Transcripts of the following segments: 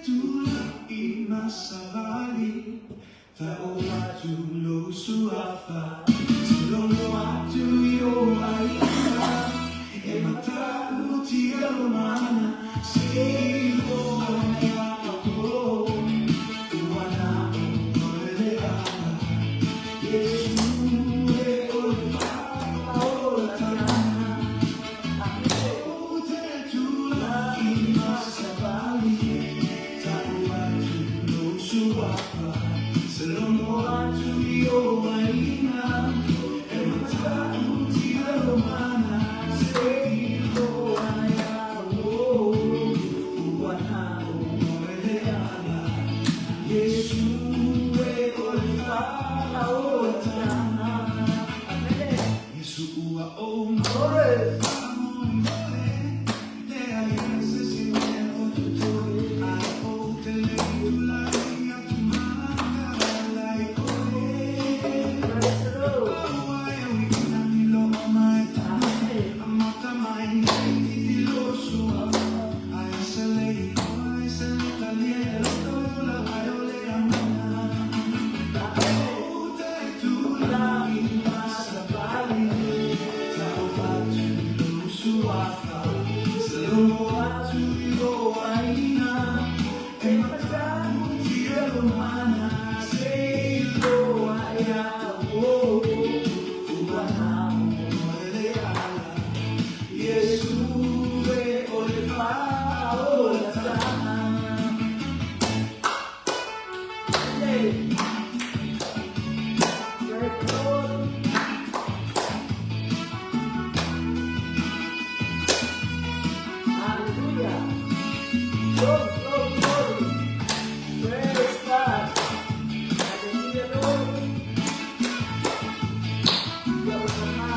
Tulai masavali Ta'o atu lou suafa Se logo atu i o aiga E matautia lo mana Se iloa ia outou Ua na'o oe le ala Iesu e o le faaolatana Ou te tulai ma savali Ta'u atu lou suafa Se logo atu i o aiga E matautia lo mana Se iloa ia outou Ua na'o oe le ala Iesu e o le faaolatana Iesu ua ou Glory. faamoemoe Leai se isi mea o totoe Ae ou te le i tulai atu mataala i oe Praise the Lord. Aua e uiina ni loo mai tama Amen. Amata mai nei i lou suafa Ae se le iloa i se le talia e loto e ola ai o le amana Amen. Ou te tulai ma savali Ta'o atu lou suafa Se logo atu i o aiga E matautia lo mana Se iloa ia outou Ua na'o oe le ala Iesu e o le faaolatana Amen. Praise the Lord. Hallelujah. Glory, glory, glory. Praise God. Hallelujah, Lord. Ya Mama.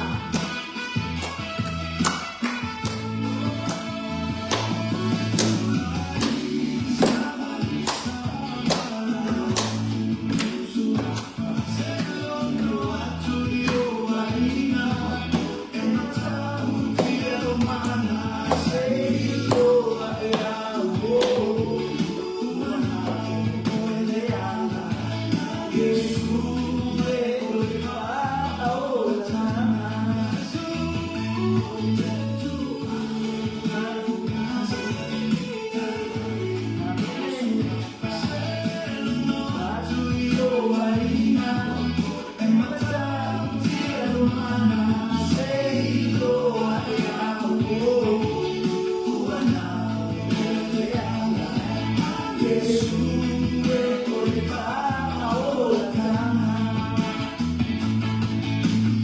Amen.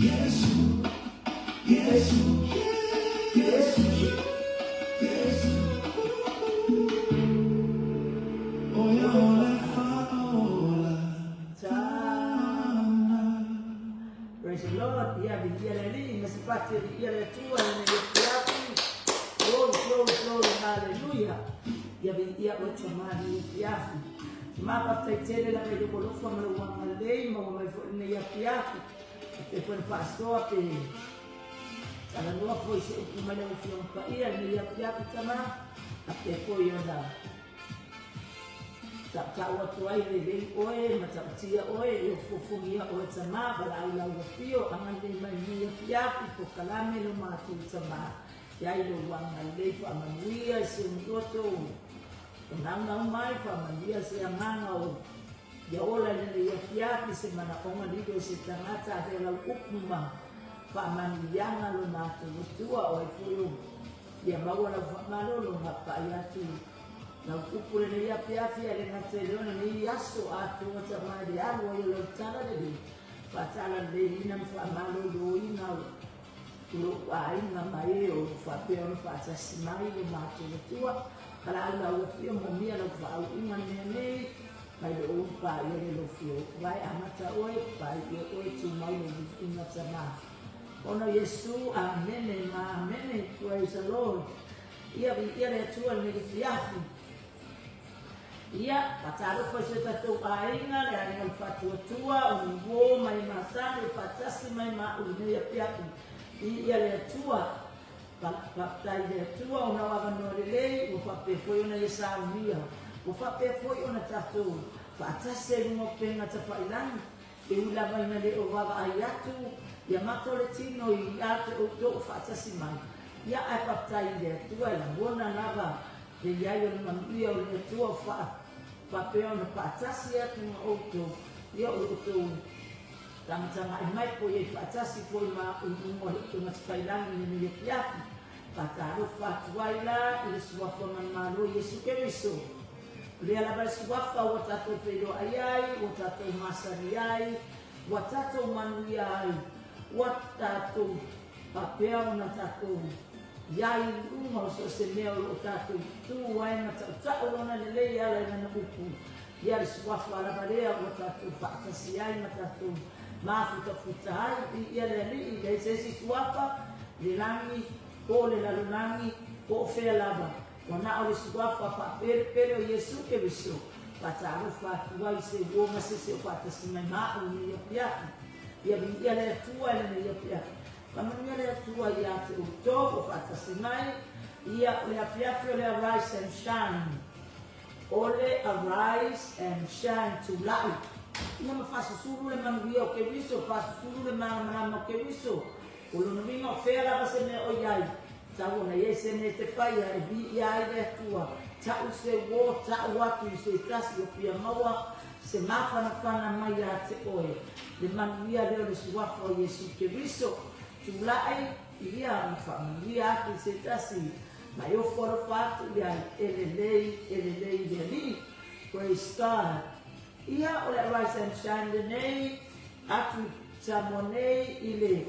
Yesu, Yesu, Yesu, Yesu. O ia o le faaola Ta. Praise the Lord. Ia viia le Alii ma sipati e viia le Atua lenei afiafi. Glory, glory, glory. Hallelujah. Ia viia oe Tama i lenei afiafi. Tama faafetai tele lava i lou alofa ma lou agalelei maua mai foi lenei afiafi. E pei foi ona faasoa pe talanoa foi se upu mai lau Afioga Paia i lenei afiafi Tama. A pei foi ona Tautau atu ai lelei oe ma tautia oe e ofuofugia oe tama valaau lau afio agalelei mai lenei afiafi polokalame lo matou tama iai lou agalelei faamanuia i si ou loto o naunau mai faamanuia se agaga o ia ola i lenei afiafi se manaoga lilo i se tagata avea lau upu ma faamanuiaga lo matou Atua o ai foi o Ia maua lau faamalolo ma pai atu lau upu lenei afiafi ae le gata i lea o lenei aso atoa tama i le alu ai o lau tala lelei faatalaleiina ma faamaloloina o lou aiga ma e o lo o faapea ona faatasi mai lo matou Atua. Valaau lau afio moomia lau faauuga i mea nei mai le ou paia le lou fio vae amata oe paia oe tumau lou viiga tama. Ona o Iesu, Amene ma Amene, Praise the Lord. Ia, viia le Atua i lenei afiafi. Ia, faatalofa i si o tatou aiga, le aiga o le Faatuatua, o ni uo mai Masani, o faatasi mai ma au i lenei afiafi. Viia le Atua. Faafetai i le Atua ona o avanoa lelei ua faapea foi ona ia saunia. Ua faapea foi ona tatou faatasi ai i luga o upega tafailagi, e ui lava ina le o vaavaai atu ia matou le tino ia te outou o faatasi mai, ia ae faafetai i le Atua e lagona lava le i ai o le manuia o le Atua o faapea ona faatasi atu ma outou, ia o lo outou tagatagai mai po o i ai faatasi foi ma au i luga o le upega tafailagi i lenei afiafi. Faatalofa atu ai la i le Suafa Manumalo Iesu Keriso. O lea lava le Suafa ua tatou feiloai ai, ua tatou masani ai, ua tatou manuia ai, ua tatou faapea ona tatou i ai i luga o so o se mea o lo o tatou tutū ai ma tautau lona lelei e ala i lana upu. Ia le Suafa lava lea ua tatou faatasi ai ma tatou mafutafuta ai. Viia le Alii, leai se isi Suafa, le lagi, po o le lalolagi, po o fea lava, ua na o le Suafa faapelepele o Iesu Keriso, faatalofa atu ai i se uo ma se isi o faatasi mai ma au i lenei afiafi. Ia viia le Atua i lenei afiafi. Faamanuia le Atua ia te outou o faatasi mai, ia o le afiafi o le Arise and Shine. O le Arise and Shine Tulai ia ma faasusulu le manuia o Keriso, faasusulu le malamalama o Keriso. O lona uiga o fea lava se mea o i ai, tau ona i ai se mea e te faia e viia ai le Atua, tau se uo, tau atu i se tasi o fia maua se mafanafana mai ia te oe, le manuia lea o le Suafa o Iesu Keriso. Tulai ia ma faamanuia atu i se tasi. Ma e ofo alofa atu i ai, e lelei, e lelei le Alii. Praise God. Ia, o le Arise and Shine lenei, atu i Samoa nei i le,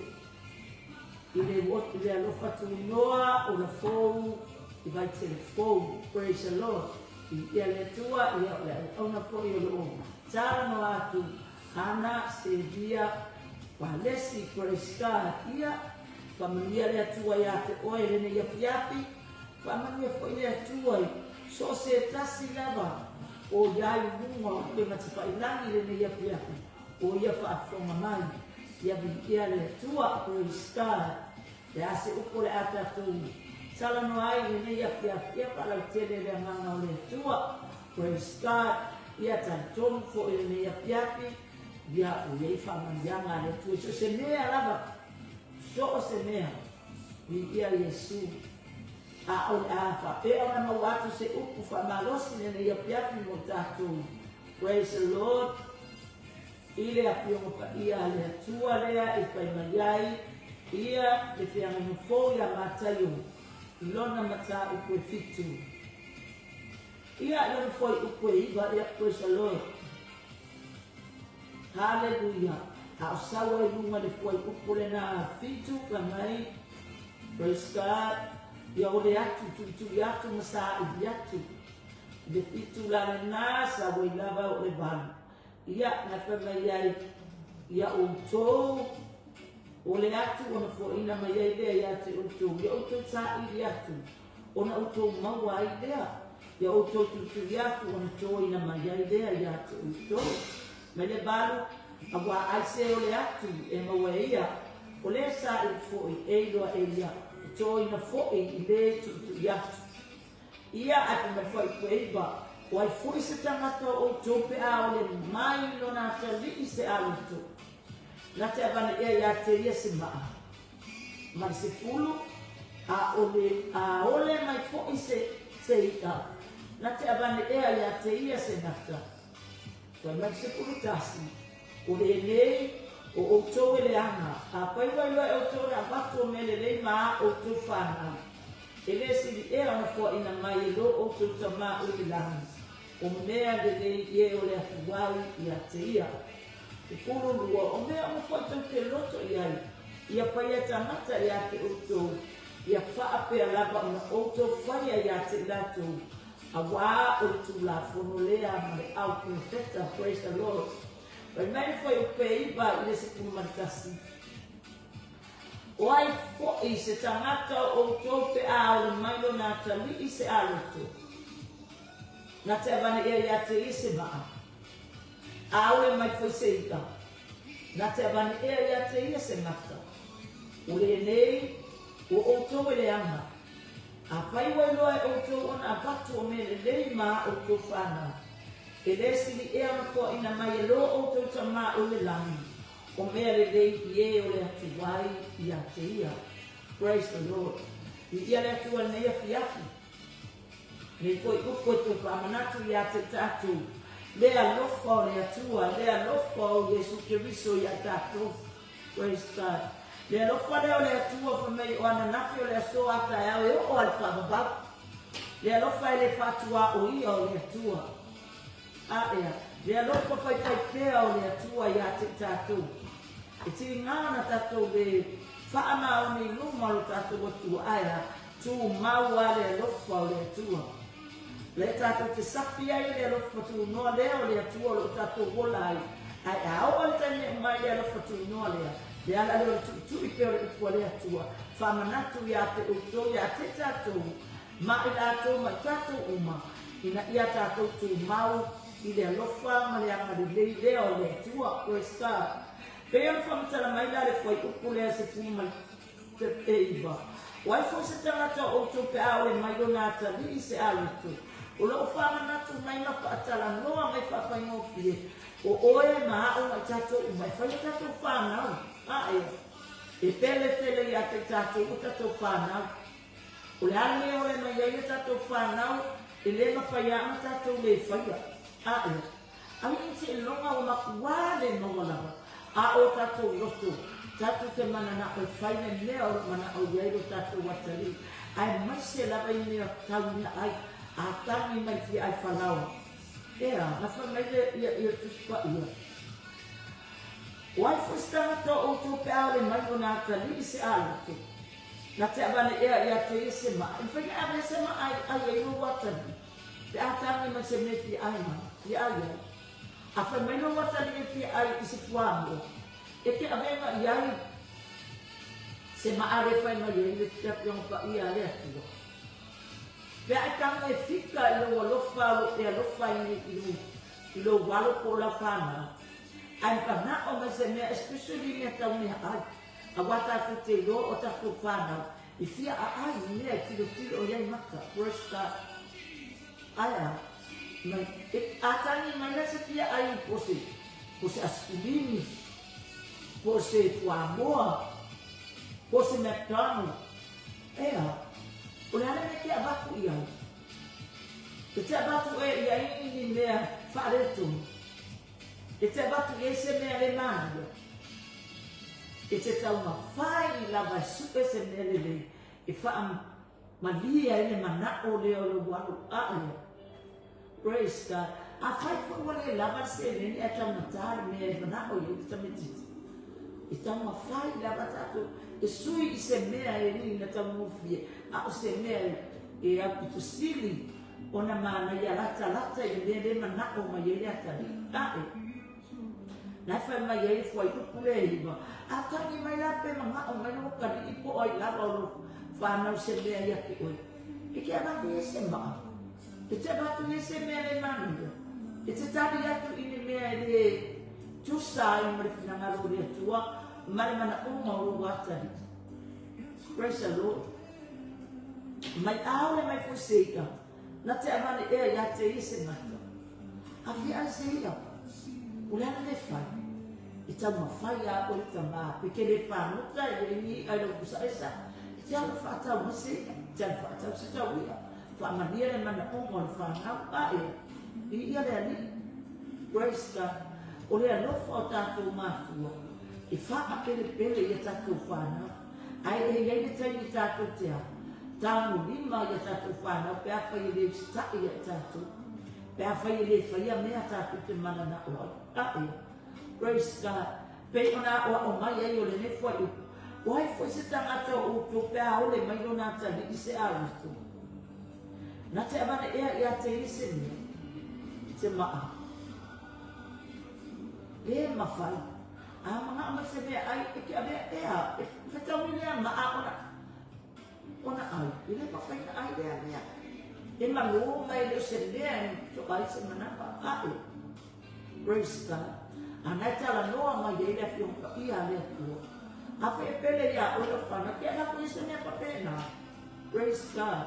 i le, i le alofa tunoa o le fou i Vaitele fou. Praise the Lord. Viia le Atua, ia o le auauna foi o lo o talanoa atu, Hana, Sevia, Palesi, Praise God. Ia, faamanuia le Atua iā te oe i lenei afiafi, faamanuia foi le Atua i so o se tasi lava o ia i luga o upega tafailagi i lenei afiafi, o ia faafofoga mai. Ia viia le Atua. Praise God. Le a se upu o le a tatou talanoa ai i lenei afiafi, ia faalautele le agaga o le Atua. Praise God. Ia talitonu foi i lenei afiafi, ia ua i ai faamanuiaga a le Atua i so o se mea lava, so o se mea. Viia Iesu. A o le a faapea ona maua atu se upu faamalosi i lenei afiafi mo tatou. Praise the Lord. I le Afioga Paia a le Atua lea e fai mai ai Ia le feagaiga fou iā Mataio i lona mataupu e fitu. Ia i lona fuaiupu e iva, ia, praise the Lord. Haleluia. A o sau ai luga le fuaiupu lena fitu, fai mai, praise God, ia o le atu, tulituli atu ma saili atu. I le fitu la lena, sau ai lava o le valu. Ia, na fai mai ai ia outou, o le atu ona foaina mai ai lea ia te outou, ia outou saili atu, ona outou maua ai lea, ia outou tulituli atu, ona toina mai ai lea ia te outou. Mai le valu, auā ai se o le atu e maua e ia, o lea saili foi e iloa e ia, e toina foi i le tulituli atu. Ia, ae fai mai foi koe iva, o ai foi se tagata o outou pe a ole mai lona atalii se aloto, na te avane ea ia te ia se maa, ma le sefulu, a ole, a ole mai foi se, se i'a, na te avane ea ia te ia se gata. Fai mai le 11, O lenei, o outou e leaga, afai ua iloa e outou le avatu o mea lelei ma a outou fanau, E le sili ea ona foaina mai e lo outou Tama o i le lagi, o mea lelei i e ole atu ai ia te ia. 12, o mea uma foi tou te loto i ai, ia faia tagata ia te outou, ia faapea lava ona outou faia ia te i latou, auā o le Tulafono lea ma le au profeta. Praise the Lord. Fai mai le fuaiupu e iva i le 11. O ai foi se tagata o outou pe a ole mai lona atalii se aloto, na te avane ea ia te ia se maa, a ole mai foi se i'a, na te avane ea ia te ia se gata. O lenei, o outou e leaga. Afai ua iloa e ʻoukou ona avatu o mea lelei ma a ʻoukou whānau, e lē sili ea ona foaʻina mai e lo ʻoukou Tamā o le lani, o mea lelei i ē o le atu ai iā te ia. Praise the Lord. Viia le Atua lenei afiafi. Nei foi upu e toe faamanatu iā te tatou, le alofa o le Atua, le alofa o Iesu Keriso iā tatou. Praise God. Le alofa lea o le Atua fai mai o ananafi o le aso a taeao e oo lava i le faavavau. Le alofa e le faatuaoia o le Atua. A ea, le alofa faifaipea o le Atua iā te tatou. E tiga ona tatou le faamaoni i luma o lo tatou Atua, ae a, tumau lava le alofa o le Atua. O lea tatou te sapi ai i le alofa tunoa lea o le Atua o lo o tatou ola ai, ae a oo i le taimi e uma ai le alofa tunoa lea, le ala lea o le tuitui pea o le upu a le Atua, faamanatu iā te outou, iā te tatou, ma i latou ma i tatou uma, ina ia tatou tumau i le alofa ma le agalelei lea o le Atua. Praise God. Pei ona faamatala mai la le fuaiupu lea 19, O ai foi se tagata o outou pe a ole mai lona atalii se aloto, o lo o faamanatu mai ma faatalanoa mai faafaigofie, o oe ma a'u ma i tatou uma e fai a tatou whanau, ae e pele tele ia te i tatou o tatou whanau. O le a le mea e ole mai ai a tatou whanau e le mawhai lava ona tatou le whaia, ae Ai i seiloga ua makuā le maua lava, a o tatou loto, tatou te mananao e fai le mea o lo manao i ai lo tatou atalii, aemaise lava i mea tau meaai, a tagi mai fia ai falaoa. Ea, na fai mai le ia ia Tusi Paia, O ai foi se tagata o outou pe a ole mai lona atalii i se aloto, na te avane ea ia te ia se maa, e mafai ona ave se maa e ai ai lou atalii. Pe a tagi mai se mea e fia ai mai, fia ai ai. A fai mai lou atalii e fia ai i se fuamoa, e te avega i ai se maa le fai mai ai le Afioga Paia a le Atua. Pe a e taga e fika i lou alofa o lo e alofa ai nei i lou, i lou alo po o lau fanau, ae manao mai se mea especially i mea tau meaai, aua tatou te iloa o tatou fanau I fia a ai i mea e tilotilo i ai maka, praise God. Ae a, mai, e, a tangi mai la se fia ai po se, po se asikulimi, po se fuamoa, po se McDonald. Ea, o le a le mea e te avatu i ai? E te avatu e i ai i ni mea faaletonu. E te avatu i ai se mea le manaia. E te taumafai lava e suʻe se mea lelei e faamalie ai le manaʻo lea o lou alu aʻe. Praise God. Afai foi ua le lava le seleni ae taugata le mea e manaʻo i ai le tamaitiiti, e taumafai lava tatou e sui i se mea e le ina taugofie, a o se mea e aupito sili ona manaia latalata i le mea lea e manaʻo mai ai le atalii aʻe. Na e fai mai ai le fuaiupu lea e iwa, A tagi mai la pe manaʻo mai lou atalii po o ai lava o lou whanau se mea ia te oe. E te avatu ia se maa. E te avatu ia se mea le manaia. E te tali atu i le mea e le tusa ai ma le finagalo o le Atua ma le manaʻoga o lou atalii. Praise the Lord. Mai aole mai foi se iʻa, na te avane ea ia te ia se gata. A fia ai se iʻa, o le a le mea e fai? E taumafai a oe tamā, pe ke le fagota e leai ni iʻa i lou pusa esa, e te alo faatau mai se iʻa, e te alo faatau se tau iʻa, faamalie le manaʻoga o le whanau, a ea, i ia le Alii. Praise God. O le alofa o tatou mātua, e whaapelepele ia tatou whanau. Ae e i ai le taimi tatou te a, tagolima ia tatou whanau pe afai e le usitaʻi ia i tatou, pe afai e le faia mea tatou te mananao ai. A ea. Praise God. Pei ona aʻoaʻo mai ai o lenei fuaiupu, o ai foi se tagata o outou pe a ole mai lona atalii se aloto? Na te avane ea ia te ia se mea, te maa. E mawhai. A manao mai se mea ai, e ke avea ea, e whetaui lea maa ona, ona ai. E le mawhai na ai lea mea. E malō mai le o se mea e to ai se manawa ae. Praise God. A na e talanoa mai ai le Afioga Paia a le Atua. Afai e pele iā oe lau whanau, ke avatu ia se mea faapena. Praise God.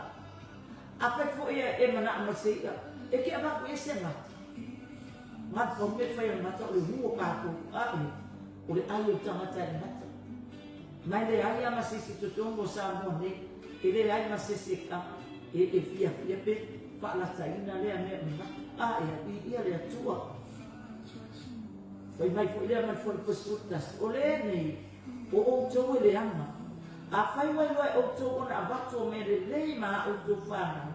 Afai foi e e manao mai se i'a, e te avatu i ai se gata. Gata pau mea e fai e le gata o le hu o tatou a'e, o le ai o le tagata e le gata. Ma e leai lava ma se isi i totonu o Samoa nei, e leai ma se isi e e e fiafia pe faalataina lea mea o le gata. A'e a viia le Atua. Fai mai foi lea ma le Fuaiupu 11, O lenei, o outou e leaga. Afai ua iloa e outou ona avatu o mea lelei ma a outou fanau,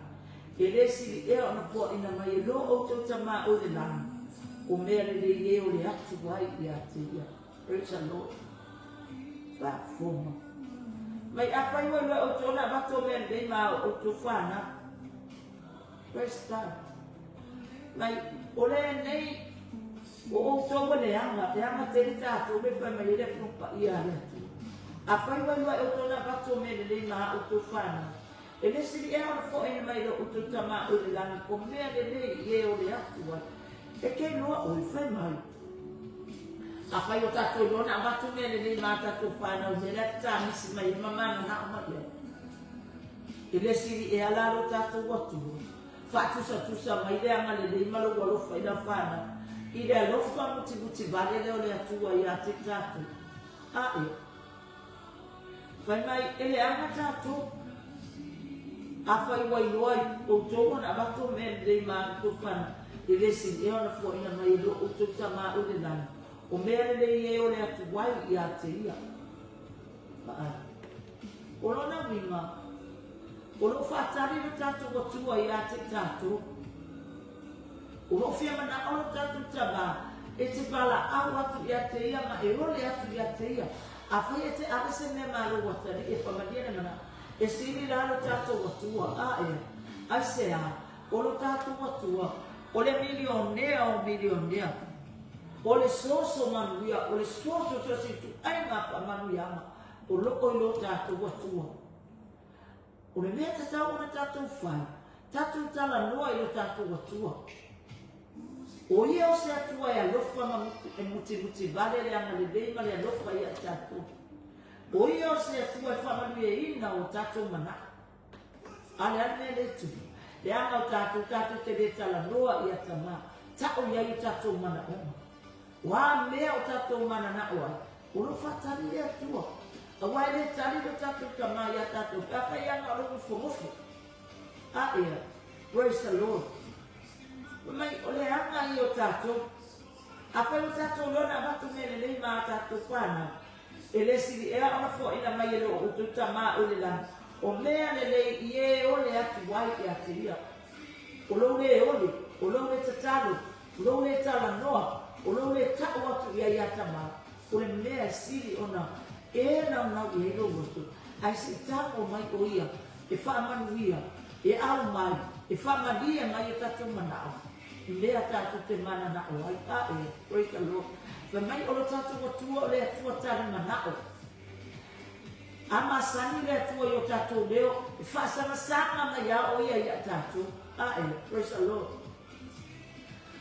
e le sili ea ona foaina mai e lo outou Tama o i le lagi, o mea lelei e o le atu ai ia te ia. Praise the Lord. Faafofoga mai, afai ua iloa e outou ona avatu o mea lelei ma a outou fanau. Praise God. Mai, o lenei, o outou e leaga, leaga tele tatou le fai mai ai le Afioga Paia a le Atua. Afai ua iloa e outou ona avatu o mea lelei ma a outou fanau, e le sili ea ona foaina mai lo outou Tama o i le lagi o mea lelei i e o le atu ai. E ke iloa oe, fai mai. Afai o tatou iloa ona avatu mea lelei ma a tatou fanau, mea lea fetamisi mai ai ma mananao mai ai. E le sili ea la lo tatou Atua, faatusatusa mai le agalelei ma lou alofa i lau fanau, i le alofa mutimuti vale lea o le Atua ia te tatou. Ae, fai mai, e leaga tatou. Afai ua iloa i outou ona avatu o mea lelei ma a outou fanau, e le sili ea ona fuaina mai e lo outou Tama o i le lagi, o mea lelei e ole atu ai ia te ia. Vaai. O lona uiga, o lo o faatali lo tatou Atua ia te i tatou. O lo o fia manao lo tatou Tama e te valaau atu ia te ia ma e ole atu ia te ia. Afai e te ave se mea ma lou atalii e famalie le manao, e sili la lo tatou Atua, a ea? Aisea? O lo tatou Atua, o le milionea o milionea. O le soso manuia, o le soso so o se ituaiga faamanuiaga o lo o i lo tatou Atua. O le mea tatau ona tatou fai, tatou talanoa i lo tatou Atua. O ia o se Atua e alofa ma e mutimuti vale le agalelei ma le alofa ia i tatou. O ia o se Atua e faamanuiaina o tatou manao. A le a le mea lea e tupu? Leaga o tatou, tatou te le talanoa ia Tama, tau i ai o tatou manaoga. O a mea o tatou mananao ai, o lo o faatali le Atua. Aua e le tali lo tatou Tama ia tatou, pe afai ana o lo nofonofo. A ea, praise the Lord. Fai mai, o le aga ia o tatou. Afai ua tatou iloa ona avatu mea lelei ma a tatou fanau, E le sili ea ona foaina mai e lo outou Tama o i le lagi, o mea lelei i e ole atu ai ia te ia. O lou le ole, o lou le tatalo, o lou le talanoa, o lou le tau atu i ai ia Tama, o le mea e sili ona e naunau i ai lou loto, ae se i tago mai o ia e faamanuia, e au mai, e faamalie mai o tatou manao. Mea tatou te mananao ai. Ae, praise the Lord. Fai mai o lo tatou Atua o le Atua tali manao. A masani le Atua i o tatou leo, e faasagasaga mai a o ia ia tatou. Ae, praise the Lord.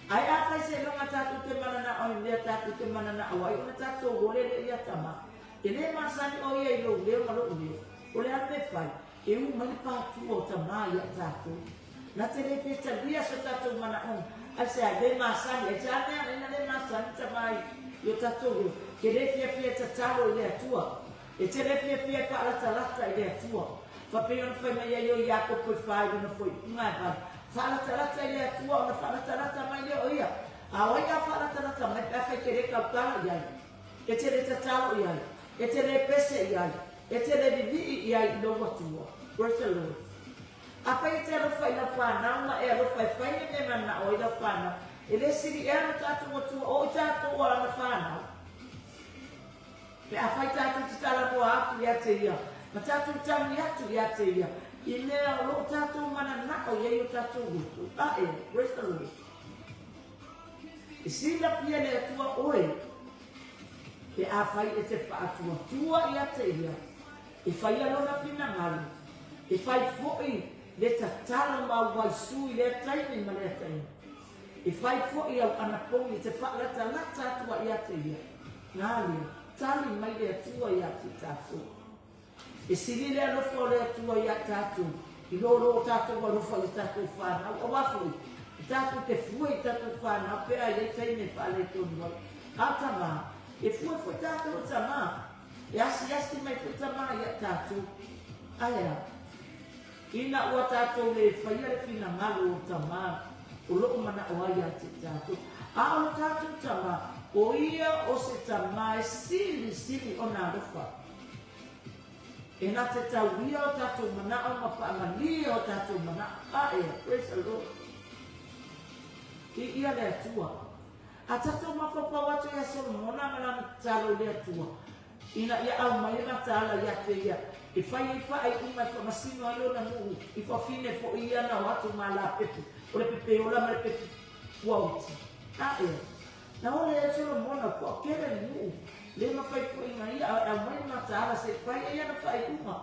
Ae afai seiloga tatou te mananao i mea tatou te mananao ai, ona tatou ole lea ia Tama. E le masani o ia i lou leo ma lou leo. O le a le mea e fai? E u mai le pātua o Tama ia tatou. Na te le fia talia so tatou manaoga. Aisea? Le masani. Aisea mea ina le masani Tama i o tatou leo? Ke le fiafia e tatalo i le Atua. E te le fiafia e faalatalata i le Atua. Faapei ona fai mai ai o Iakopo e fa i lona foiuga e valu. Faalatalata i le Atua ona faalatalata mai lea o ia. A o ai a faalatalata mai pe afai ke le tautala i ai? E te le tatalo i ai. E te le pese i ai. E te le vivii i ai i lou Atua. Praise the Lord. Afai e te alofa i lau fanau ma e alofa e fai le mea manao ai lau fanau, e le sili ea lo tatou Atua o i tatou o ana fanau? Pe afai tatou te talanoa atu ia te ia, ma tatou tagi atu ia te ia, i mea o lo o tatou mananao i ai o tatou loto. Ae, praise the Lord. E silafia le Atua oe, pe afai e te faatuatua ia te ia, e faia lona finagalo, e fai foi le tatalo ma au waisu i lea taimi ma lea taimi, e fai foi au anapogi e te faalatalata atu ai ia te ia, nā lea, tali mai le Atua ia te tatou. E sili le alofa o le Atua ia tatou. I lo lo tatou alofa i tatou fanau, aua foi e tatou te fue i tatou fanau pe a i ai taimi e faaletonu ai. A tama, e fue foi tatou e tama, e asiasi mai foi tama ia tatou. Ae a? Ina ua tatou le faia le finagalo o tama o loo manao ai ia te tatou. A o le tatou tama, o ia o se tama e silisili ona alofa. E na te tauia o tatou manao ma faamalie o tatou manao. Ae, praise the Lord. Viia le Atua. A tatou mafaufau atu ia Solomona ma lana tatalo i le Atua, ina ia aumai le mataala ia te ia, e fai ai faaiuga e faamasino ai lona nuu i fafine foi ia na o atu ma lapepe, o le pepeola ma le pepe puaoti. Ae, Na ole ai Solomona, kua kele le nuu, le mafai foi na ia e aumai le mataala se i fai ai ana faaiuga.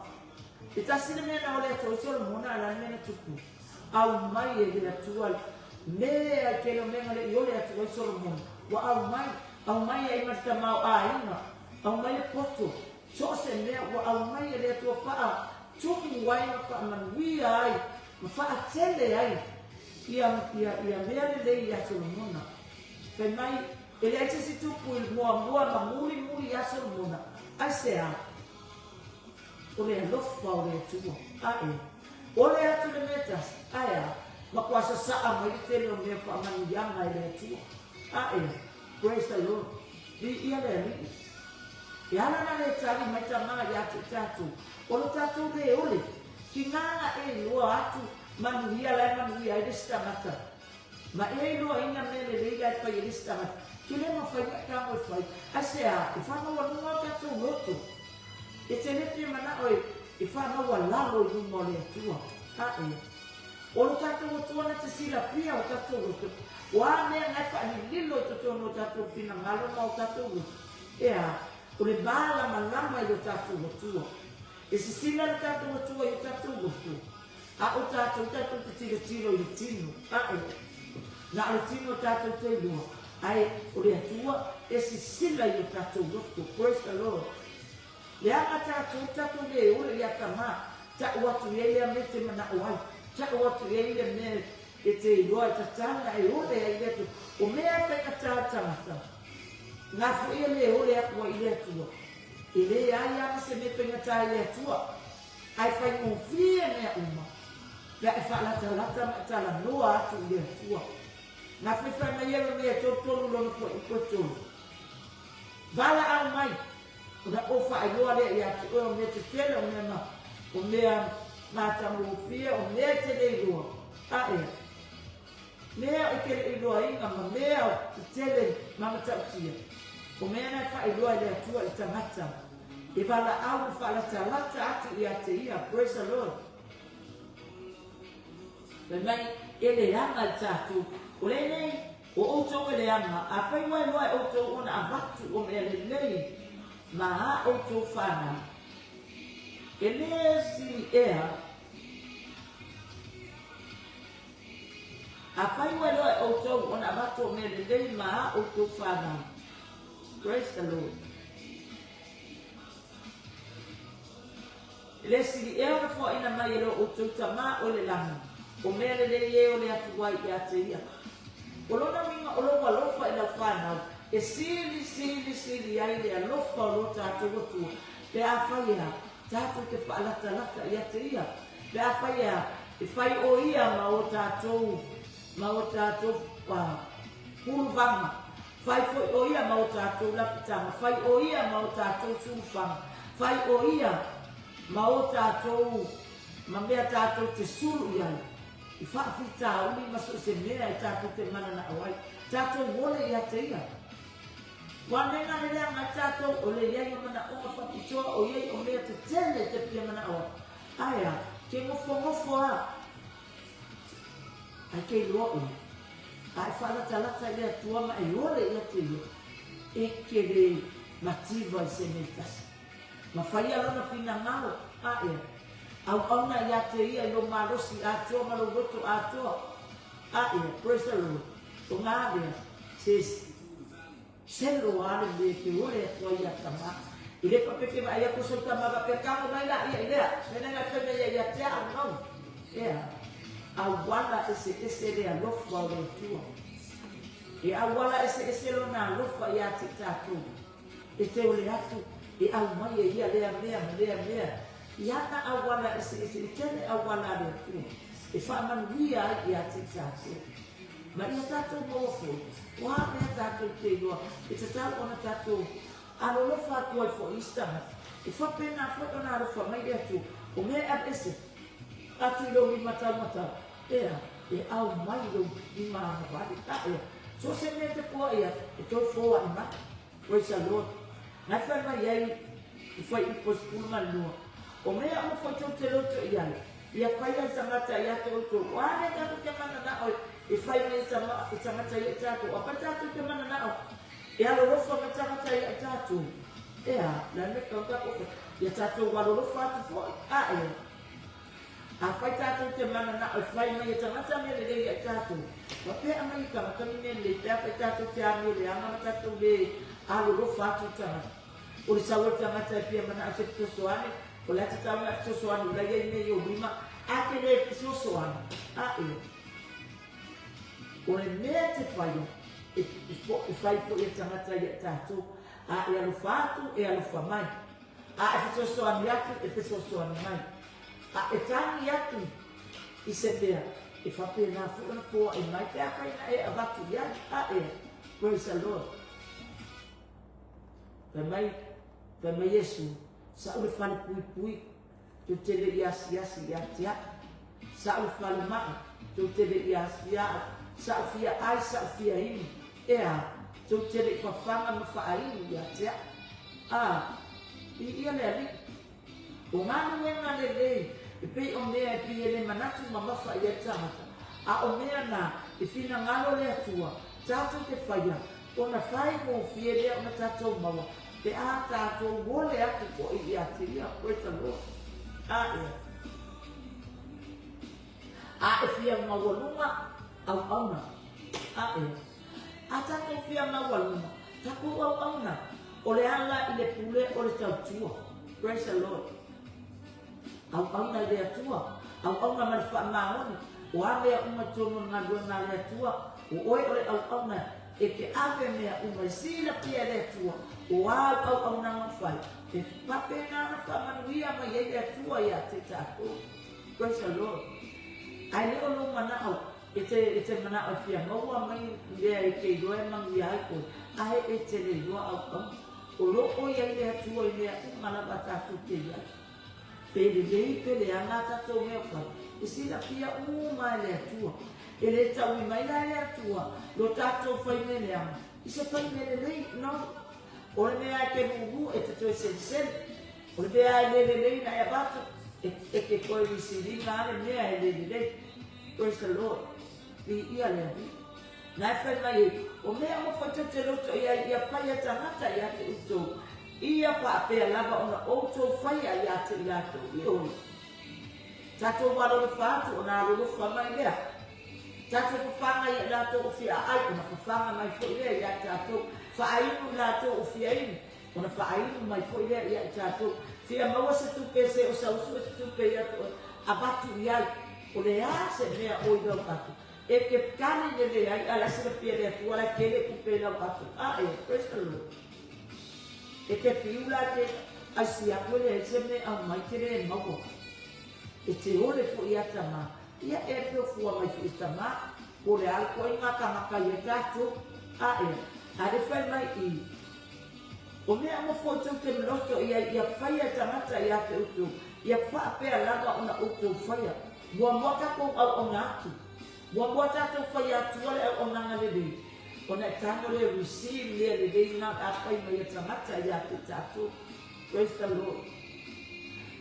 E tasi le mea na ole atu ai Solomona a le a le mea na tupu? Aumai e le Atua mea i kele o mea na le i ole atu ai Solomona. Ua aumai, aumai ai ma le tamaoaiga, aumai le poto, so o se mea ua aumai e le Atua faa tumu ai ma faamanuia ai ma faatele ai ia, ia, ia mea lelei ia Solomona. Fai mai, e leai se isi tupu i muamua ma mulimuli iā Solomona. Aisea? O le alofa o le Atua. Ae, ole atu le mea tasi, ae a? Matua sasaa mai le tele o mea faamanuiaga e le Atua. Ae, praise the Lord, viia le Alii. E ala na le tali mai tamā iā te tatou, o lo tatou le ole, ki ngā na e iloa atu manuia la e manuia ai le isi tagata. Ma e iloaina mea lelei la e fai e le isi tagata, ke le mafai na tago e fai. Aisea? E faamaualuga o tatou loto. E te le fia manao e, e faamaualalo i luma o le Atua. Ae, o lo tatou Atua na te silafia o tatou loto, o a mea na e faalililo i totonu o tatou finagalo ma o tatou loto, ea, o le malamalama i lo tatou Atua. E sisila lo tatou Atua i o tatou loto. A o tatou, tatou te tilotilo i le tino, ae, na o le tino tatou te iloa, ae o le Atua e sisila i o tatou loto. Praise the Lord. Leaga tatou, tatou le ole ia tamā, ta'u atu i ai lea mea e te mana'o ai, ta'u atu i ai le mea e te iloa e tatau na e ole ai le Atua. O mea e faigata le tagata, ngā foi e le ole aku ai i le Atua. E leai lava se mea faigata i le Atua. Ae faigofie mea uma, pe a e faalatalata ma e talanoa atu i le Atua. Na whaiwhai mai e lona ia tolutolu lona fuaiupu e tolu. Valaau mai, ona ou faailoa lea ia te oe o mea tetele, o mea ma, o mea matagofie, o mea e te le iloa. Ae, mea e te le iloaina ma mea tetele ma matautia, o mea na e faailoa e le Atua i tagata. E valaau ma faalatalata atu ia te ia. Praise the Lord. Fai mai, e leaga i tatou. O lenei, o outou e leaga, afai ua iloa e outou ona avatu o mea lelei ma a outou fanau. E le sili ea, afai ua iloa e outou ona avatu o mea lelei ma a outou fanau. Praise the Lord. E le sili ea ona foaina mai e lo outou Tamā o le lagi, o mea lelei e ole atu ai ia te ia. O lona uiga o lou alofa i lau fanau, e sili, sili, sili ai le alofa o lo tatou Atua, pe afai ea, tatou te faalatalata ia te ia, pe afai ea, e fai o ia ma o tatou, ma o tatou, puluvaga, Fai foi o ia ma o tatou lapitaga, fai o ia ma o tatou sulufaga, fai o ia ma o tatou ma mea tatou te sulu i ai, i faafitauli ma so o se mea e tatou te mananao ai, tatou ole ia te ia. Ua mea le leaga ai tatou o le iai o manaoga faapitoa o iai o mea tetele te fia manao ai. Ae a, ke nofonofo a, Ai ke iloa oe, a e faalatalata i le Atua ma e ole ia te ia, e ke le mativa i se mea tasi. Ma faia lona finagalo, a ea, auauna ia te ia i lou malosi atoa ma lou loto atoa, a ea, praise the Lord, o ngā mea, se selo a le mea e te ole atu ai ia Tamā. I le faapea ke vaai aku sou tama faapea, Kago mai la ia i lea, mea na fai mai ai ia te au, no. Ea, auala eseese le alofa o le Atua. E auala eseese Lona alofa iā te i tatou. E te ole atu, e aumai e ia lea mea ma lea mea, i ana auala eseese, e tele auala a le Atua, e faamanuia ai iā te i tatou. Ma ia tatou maua foi, o a mea tatou te iloa, e tatau ona tatou alolofa atu ai foi i isi tagata, e faapena foi ona alofa mai le Atua, o mea e aveese atu i lou lima taumatau, ea, e aumai i lou lima agavale, a ea, so o se mea e te foai atu, e toe foai mai. Praise the Lord. Na e fai mai ai i Fuaiupu 12, O mea uma foi tou te loto i ai, ia faia e tagata ia te outou. O a mea tatou te mananao e fai mai e tagata ia i tatou? Afai tatou te mananao e alolofa mai tagata ia i tatou, ea, le a le mea tatau ona tatou fai? Ia tatou alolofa atu foi, a ea? Afai tatou te mananao e fai mai e tagata mea lelei ia i tatou, faapea aumai e tagata ni mea lelei pe afai tatou te amio leaga ma tatou le alolofa atu i tagata. O le sau o le tagata e fia manao i se fesoasoani, o le a tatau ona e fesoasoani o la e i ai mea i ou lima, a te le fesoasoani, a ea? O le mea e te faia, e fai foi e tagata ia i tatou, a e alofa atu, e alofa mai. A e fesoasoani atu, e fesoasoani mai. A e tagi atu i se mea, e faapena foi ona foai mai pe afai na e avatu i ai. A ea? Praise the Lord. Fai mai, fai mai Iesu, Sa'u le fale puipui, tou te le i asiasi ia te a'u. Sa'u le fale ma'i, tou te le i asia a'u. Sa'u fia ai, sa'u fia inu. Ea, tou te le i fafaga ma faainu ia te a'u. A, viia le Alii. O galuega lelei e pei o mea e pei e le manatu mamafa i ai tagata, a o mea na e finagalo le Atua tatou te faia, ona faigofie lea ona tatou maua pe a tatou ole atu foi ia te Ia. Praise the Lord. A ea. A e fia maualuga auauna. A ea. A tatou fia maualuga, tatou auauna, o le ala i le pule o le tautua. Praise the Lord. Auauna i le Atua, auauna ma le faamaoni, o a mea uma i totonu o le galuega a le Atua, o oe o le auauna e te ave mea uma e silafia e le Atua, o āu auaunaga fai, e faapena ona faamanuia mai ai le Atua ia te tatou. Praise the Lord. Ae le o lou manao E te, e te manao e fia maua mai mea e te iloa e manuia ai oe, ae e te le iloa auauna. O lo o i ai le Atua i mea uma lava a tatou te i ai. Pe lelei pe leaga a tatou mea fai, e silafia uma e le Atua. E le taui mai la e le Atua lo tatou fai mea leaga i se fai mea lelei, no. O le mea e te mumu e te toe selesele. O le mea e le lelei na e avatu, e, e te toe risiliga a le mea e le lelei. Praise the Lord. Viia le Alii. Na e fai mai ai, o mea uma foi tou te loto i ai ia faia tagata ia te outou, ia faapea lava ona outou faia ia te i latou. Ioe. Tatou alolofa atu ona alolofa mai lea. Tatou fafaga ia i latou o fia aai ona fafaga mai foi lea ia tatou. Faainu i latou o fia inu ona faainu mai foi lea ia i tatou. Fia maua se tupe se o sau sue se tupe ia te oe, avatu i ai. O le a se mea o i lau atu e te tali lelei ai, a la e silafia e le Atua la e tele tupe i lau atu. A e, praise the Lord. E te fiu la e te aisi atu e leai se mea e aumai te le maua. E te ole foi ia tama, ia e feofua mai foi tama, po o le a le ituaiga tagata ia tatou. A e, a le fai mai i. O mea uma foi tou te loto i ai ia faia e tagata ia te outou, ia faapea lava ona outou faia. Muamua tatou auauna atu. Muamua tatou faia atua le auaunaga lelei, ona e tago le receive mea lelei na a fai mai e tagata ia te tatou. Praise the Lord.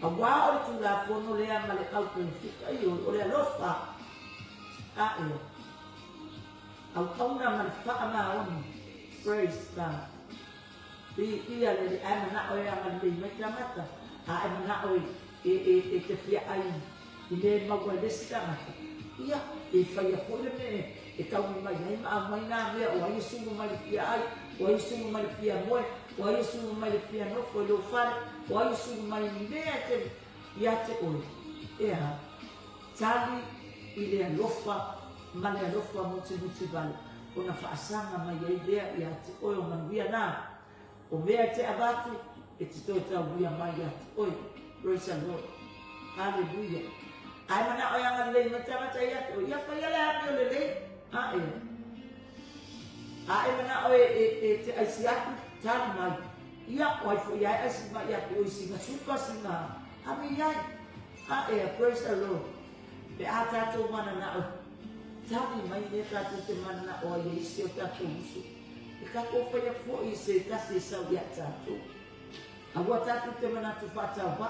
Auā o le Tulafono lea ma le au perofita, ioe, o le alofa. A ea. Auauna ma le faamaoni. Praise God. Viia le Alii. Ae manao e agalelei mai tagata, a e manao e, e, e, e te fia ai i mea e maua ai le isi tagata, ia, e faia foi le mea e taui mai ai ma aumai nā mea o ai e sulu mai le fia ai, o ai e sulu mai le fia moe, o ai e sulu mai le fia nofo i lou fale, o ai e sulu mai i mea e te, ia te oe. E aha? Tali i le alofa ma le alofa mutimuti vale ona faasaga mai ai lea ia te oe o manuia na. O mea e te avatu e te toe taulia mai ia te oe. Praise the Lord. Hallelujah. Ae manao e agalelei mai tagata ia te oe, ia faia le amio lelei. Ae. A e manao e, e, e te aisi atu, tali mai. Ia, o ai foi ia e aisi mai ia te oe sina suka, sina ave i ai. Ae, praise the Lord. Pe a tātou mananao, tali mai mea tātou te mananao ai e isi o tātou uso. E tātou whaia foi i se tasi e sau ia tātou. Aua tātou te manatu whaatau wa,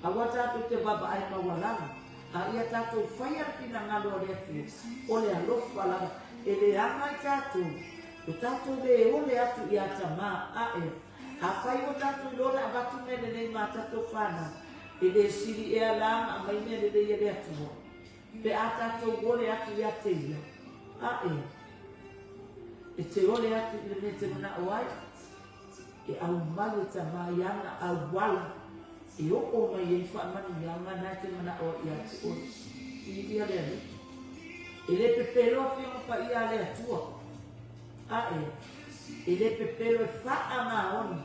aua tātou te vavaai maualalo, a ia tātou whaia le finagalo a le Atua, o le alofa lava, e leaga i tātou, o tātou le ole atu ia tamā, ae, afai ua tātou iloa le avatu mea lelei mā tātou whānau, e le sili ea la ma aumai mea lelei e le Atua, pe a tātou ole atu ia te ia, ae, e te ole atu i le mea te manao ai, e aumai e tamā i ana auala e oo mai ai faamanuiaga na e te manao ai ia te oe. I ia le Alii. E le pepelo Afioga Paia a le Atua. Ae, e le pepelo e faamaoni.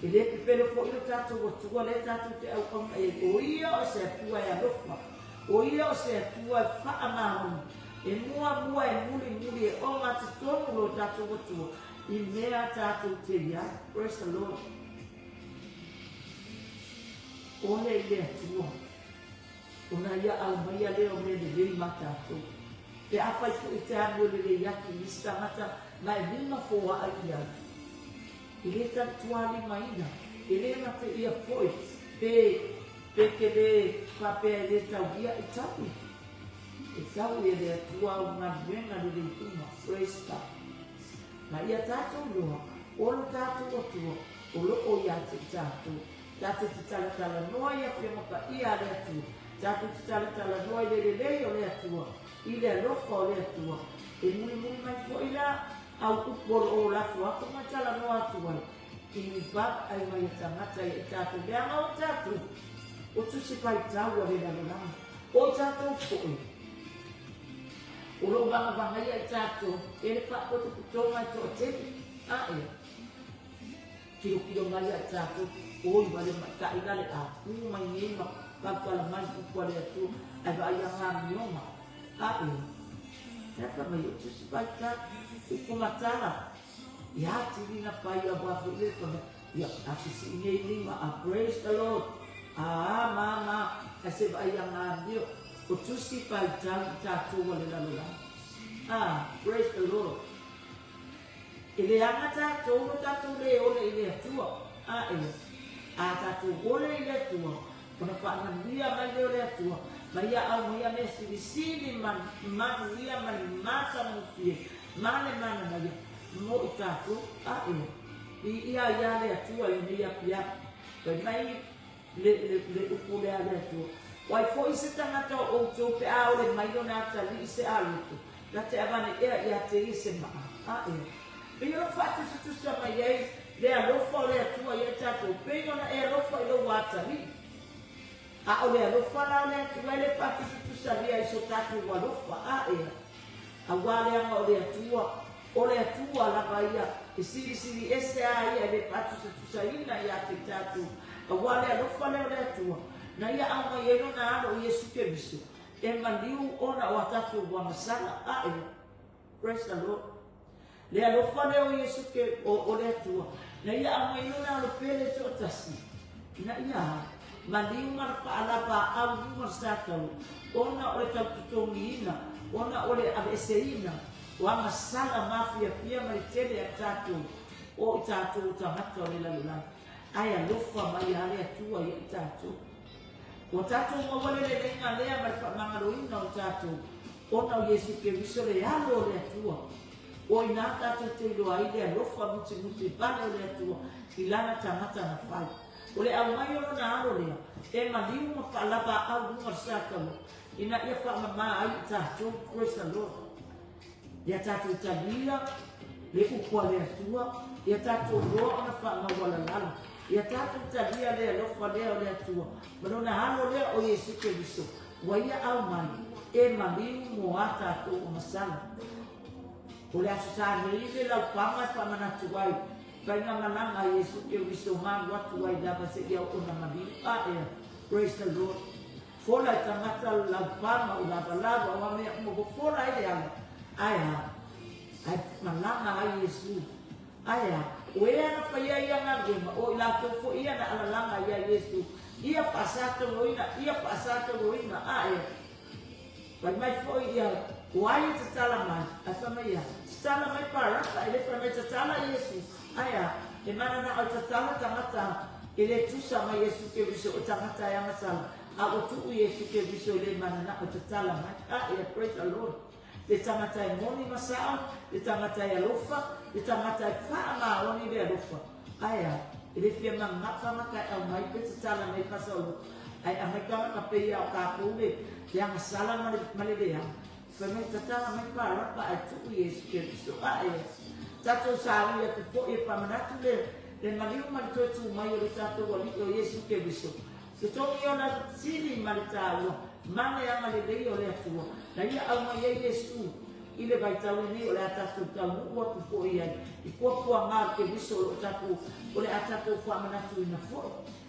E le pepelo foi lo tatou Atua lea tatou te auauna i ai. O ia o se Atua e alofa. O ia o se Atua e faamaoni. E muamua e mulimuli e ogatotonu lo tatou Atua i mea tatou te i ai. Praise the Lord. Ole i le Atua. Ona ia aumaia lea o mea lelei ma tatou. Pe afai foi e te amio lelei atu i isi tagata ma e lima foaa i ai. E le talituālimaina, e le mate ia foi pe pe te le faapea e le taulia e taui. E taui e le Atua au galuega lelei uma. Praise God. Ma ia tatou loa, o lo tatou Atua o lo o ia te i tatou. Tatou te talatalanoa i Afioga Paia a le Atua. Tatou te talatalanoa i le lelei o le Atua, i le alofa o le Atua. E mulimuli mai foi la au upu o lo o lafo atu ma talanoa atu ai i ni vaai mai a tagata ia i tatou leaga o tatou o tusi faitau a le lalolagi o i tatou foi o lo o vagavagaia i tatou e le faapotopotoga e toatele ae Tilotilo mai ia i tatou, oi wale maʻitaʻi la le ʻāpū mai nei ma palapala mai upu a le Atua, ae vaai ia ngā mioga. Aʻe, he aha mai o tusi faitā, upu matala, i atili na whai a wā foi le whanga, ia, a sisi i nei lima, a praise the Lord, a a ma ma, ae se vaai ia ngā mio, o tusi faitau i tatou a le lalolagi. Ah, praise the Lord. E leaga tatou lo tatou le ole i le Atua, ae, a tatou ole i le Atua, ona faamanuia mai lea o le Atua, ma ia aumaia mea silisili ma manuia ma le matagofie ma le mananaia mo i tatou, ae, viia ia le Atua i lenei afiafi. Fai mai le, le, le upu lea a le Atua, O ai foi se tagata o outou pe a ole mai lona atalii se aloto, Na te avane ea ia te ia se maa, a ea. Pei ona faatusatusa mai ai le alofa o le Atua ia tatou, pei ona e alofa i lou atalii. A o le alofa la o le Atua e le faatusatusalia i so tatou alofa, a ea. Auā leaga o le Atua, o le Atua lava ia, e silisili ese a ia e le faatusatusaina ia te tatou. Auā le alofa lea o le Atua, na ia aumai ai lona Alo o Iesu Keriso, E maliu ona o a tatou agasala ae. Praise the Lord. Le alofa lea o Iesu ke o, o le Atua, na ia aumai lona alo pele toatasi, ina ia maliu ma le faalavaau i luga o le satau, ona o le tautotogiina, ona o le aveeseina o agasala mafiafia ma le tele a tatou o i tatou o tagata o le lalolagi. Ae alofa mai a le Atua ia i tatou. Ua tatou maua le leleiga lea ma le faamagaloina o tatou, ona o Iesu Keriso le Alo o le Atua. O inā tatou te iloa ai le alofa mutimuti vale o le Atua i lana tagata na fai. O le aumai o lona Alo lea, e maliu ma faalavaau luga o le sataua, ina ia faamamā ai i tatou. Praise the Lord. Ia tatou talia le upu a le Atua, ia tatou loa ona faamaualalalo. Ia tatou talia le alofa lea o le Atua, ma Lona Alo lea o Iesu Keriso. Ua ia aumai e maliu mo a tatou agasala. O le Aso Sa nei le laupaga e faamanatu ai faiga malaga a Iesu Keriso ma alu atu ai lava seia oo na maliu ae. Praise the Lord. Fola i tagata le laupaga o lavalava o a mea uma ua fola ai le ala. Ae a? Ae malaga ai Iesu. Ae a? O ea na faia ia galuega, o i latou foi ia na alalaga ia Iesu, ia faasatoloina, ia faasatoloina, ae fai mai foi ia, o ai e tatala mai? Ae fai mai ia, tatala mai Parapa, e le fai mai tatala Iesu. Ae a? E mananao e tatala tagata e le tusa ma Iesu Keriso, o tagata e agasala, a ua tuu Iesu Keriso e le mananao e tatala mai. Ae a? Praise the Lord. Le tagata e moni ma sao, le tagata e alofa, le tagata e faamaoni le alofa. Ae a? E le fia magapagapa e aumai pe tatala mai faasaoloto, ae aumai tagata pei a o tatou le le agasala ma le ma le leaga. Fai mai tatala mai Parapa ae tuu Iesu Keriso. Ae a? Tatou saui atu foi e faamanatu le le maliu ma le toe tu mai o le tatou Alii o Iesu Keriso. Totogi ona sili ma le taua ma le agalelei o le Atua, na ia aumai ai Iesu i le vaitau lenei o le a tatou taunuu atu foi ai i puapuaga o le Keriso o lo o tatou, o le a tatou faamanatuina foi.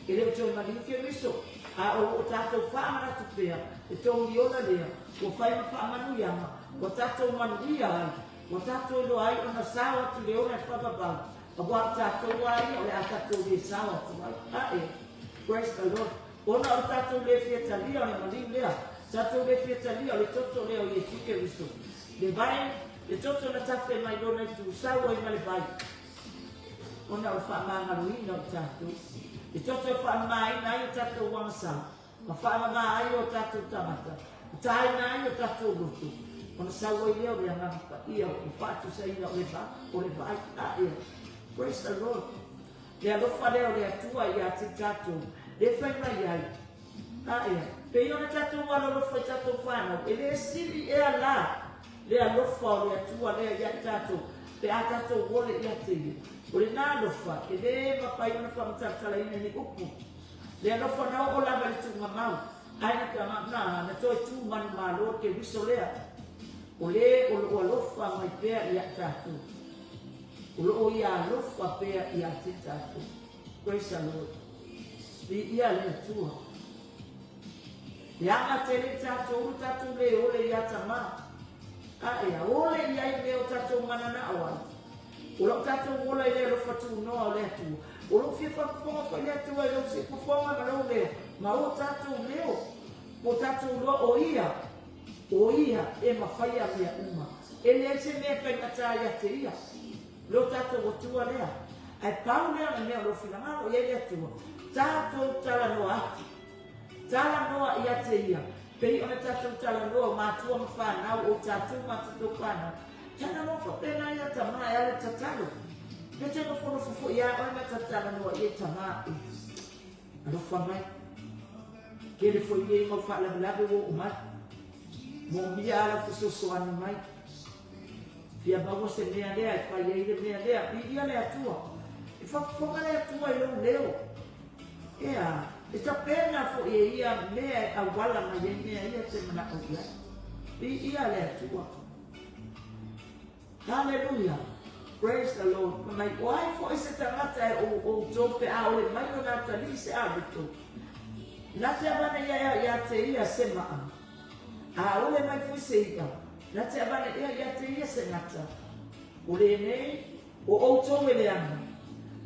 E le o toe maliu Keriso, a o lo o tatou faamanatu pea le togi ola lea ua fai ma faamanuiaga ua tatou manuia ai, ua tatou iloa ai ona sao atu le ola e faavavau, aua o tatou a ia o le a tatou le sao atu ai. Ae. Praise the Lord. Ona o le tatou le fia talia o le maliu lea, tatou le fia talia o le toto lea o Iesu Keriso. Le vai, le toto na tafe mai lona itu, sau ai ma le vai, ona o le faamagaloina o tatou. Le toto e faamamaina ai o tatou agasala, ma faamama ai o tatou tagata, ma taina ai o tatou loto, ona sau ai lea o le Agaga Paia o faatusaina o le va, o le vai. Ae, praise the Lord. Le alofa lea o le Atua ia te tatou, le fai mai ai, Ae, pei ona tatou alolofa i tatou fanau, e le sili ea la le alofa o le Atua lea ia i tatou, pe a tatou ole ia te ia. O lena alofa, e le mafai ona faamatalatalaina i ni upu. Le alofa na oo lava i le tuugamau, ae na, na, na toe tu manumalo le Keriso lea, o le o loo alofa mai pea ia i tatou. O lo o ia alofa pea ia te tatou. Praise the Lord. Viia le Atua. E aga tele i tatou lo tatou le ole ia Tamā. Ae a ole i ai mea o tatou mananao ai. O lau tatou ola i le alofa tunoa o le Atua. O lou fia faafofoga foi le Atua i lou siufofoga ma lou leo, ma o tatou leo, po tatou loa o Ia. O Ia e mafaia mea uma. E leai se mea e faigata ia te Ia. Lo tatou Atua lea. Ae pau lea o le mea o lo o finagalo i ai le Atua, tatou talanoa atu. Talanoa ia te Ia, pei ona tatou talanoa o matua ma fanau, o tatou ma tatou fanau. Talanoa faapena ia Tama e ala tatalo. Pe te nofonofo foi ia oe ma talanoa i e Tama e. Alofa mai. Tele foi nei mau faalavelave ua oo mai. Moomia lava lau fesoasoani mai. Fia maua se mea lea e fai ai le mea lea. Viia le Atua. E faafofoga le Atua i lou leo. Ea, e tapena foi e ia mea e auala mai ai mea ia e te manao i ai. Viia le Atua. Haleluia! Praise the Lord. Fai mai, o ai foi se tagata e o outou pe a ole mai lona atalii se avito, na te avane ia ia te ia se maa. A ole mai foi se i'a, na te avane ea ia te ia se gata. O lenei, o outou e leaga.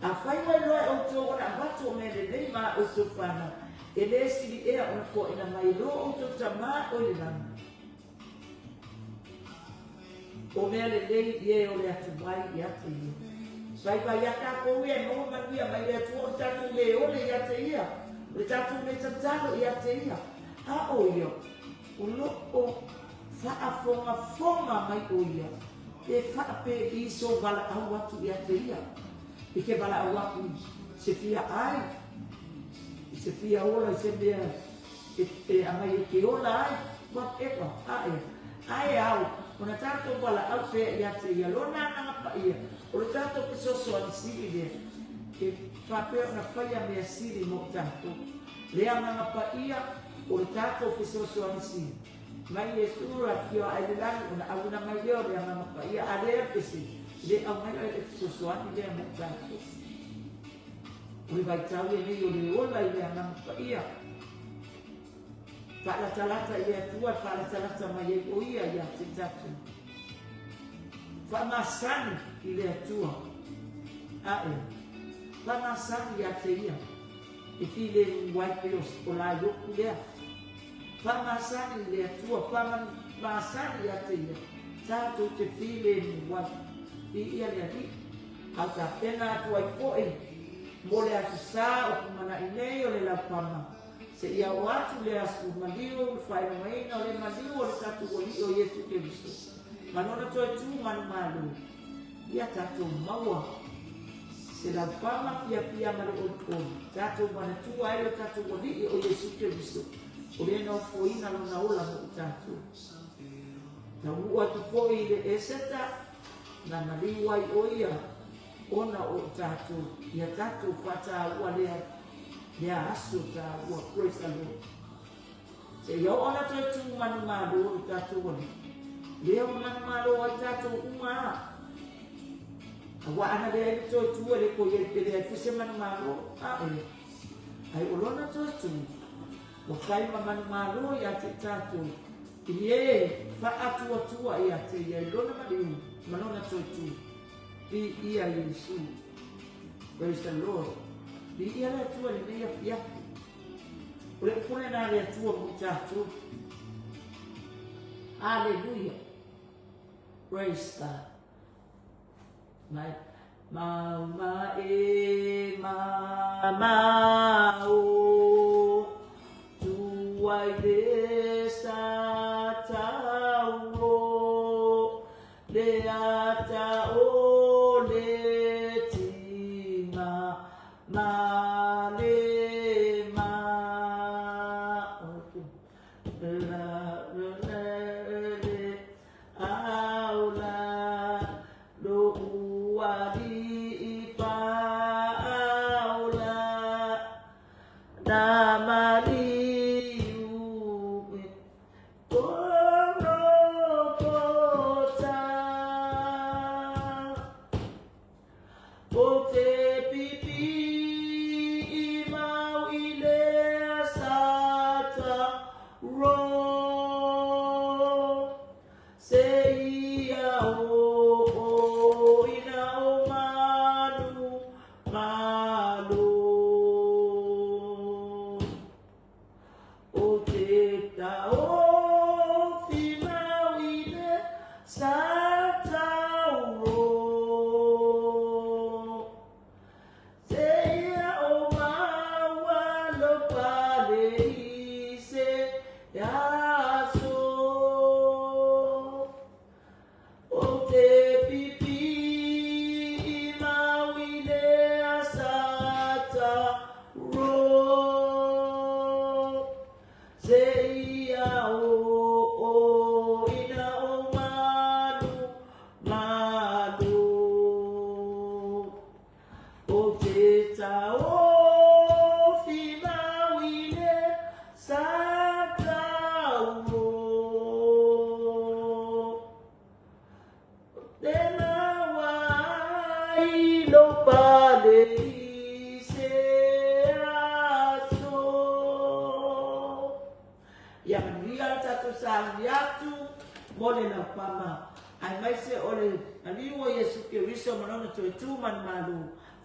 Afai ua iloa e outou ona avatu o mea lelei ma a outou fanau, e le sili ea ona foaina mai e lo outou Tamā o i le lagi. O mea lelei ia e ole atu ai ia te ia. Vaivai ia tatou ia e maua manuia mai le Atua o le tatou le ole ia te ia, o le tatou le tatalo ia te ia. A o ia, o lo o faafogafoga mai o ia, pe faapei sou valaau atu ia te ia. I ke valaau aku i se fia ai, i se fia ola i se mea E aumai e ke ola ai, whatever, ae, ae ao, ona tatou valaau pea ia te ia lona agaga paia, o le tatou fesoasoani sili lea, e faapea ona faia mea sili mo tatou. Le agaga paia O le tatou fesoasoani sili mai Iesu e afio ae i le lagi ona auina mai lea o le Agaga Paia a lea pese e le aumaia le fesoasoani lea mo i tatou. O le vaitau lenei o le ola i le Agaga Paia. Faalatalata i le Atua e faalatalata mai ai o Ia ia te tatou. Faamasani i le Atua. Ae, faamasani ia te Ia e filemu ai pei o Laioku lea. Faamasani i le Atua, faamasani ia te Ia, tatou te filemu ai. Viia le Alii. A o tapena atu ai foi mo le Aso Sa o lumanai nei o le laupama, Seia oo atu le aso maliu le faailogaina o le maliu o le tatou Alii o Iesu Keriso, ma Lona toe tu manumalo, ia tatou maua se laupama fiafia ma le olioli, tatou manatua ai lo tatou Alii o Iesu Keriso, o lea na ofoina Lona ola mo i tatou. Taunuu atu foi i le Eseta, na maliu ai o ia, ona o i tatou, ia tatou faataua lea, lea aso taua. Praise the Lord. Seia oo ona toe tū manumalo lo tatou Alii. Lea ua manumalo ai tatou uma a. Aua ana leai le toe tū e le koi ai e leai foi se manumalo. A e. Ai o lona toe tū, ua fai ma manumalo ia te i tatou, i e faatuatua ia te ia i lona maliu ma lona toe tū. Viia Iesu. Praise the Lord. Viia le Atua i lenei afiafi. O le upu lena a le Atua mo i tatou. Hallelujah. Praise God. Mai, mau ma e ma ma o tu ai le sa tau o Le ata o le tima ma le ma La la le au la lo uali pa au la na maliu O te pipi i mau i le sata ro Se ia o o ina o manu malo. O te taofi mau i le Satauro. Te ia o maua lo pale i se aso. O te pipi i mau i le Satauro. Se ia o o ina o malu malu. O te taofi mau i le Satauro. Te maua ai lo pale i se aso. Ia manuia le tatou sauni atu mo le laupama, aemaise o le maliu o Iesu Keriso ma Lona toe tu manumalo.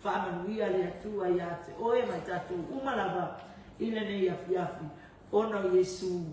Faamanuia le Atua ia te oe ma i tatou uma lava i lenei afiafi, ona o Iesu.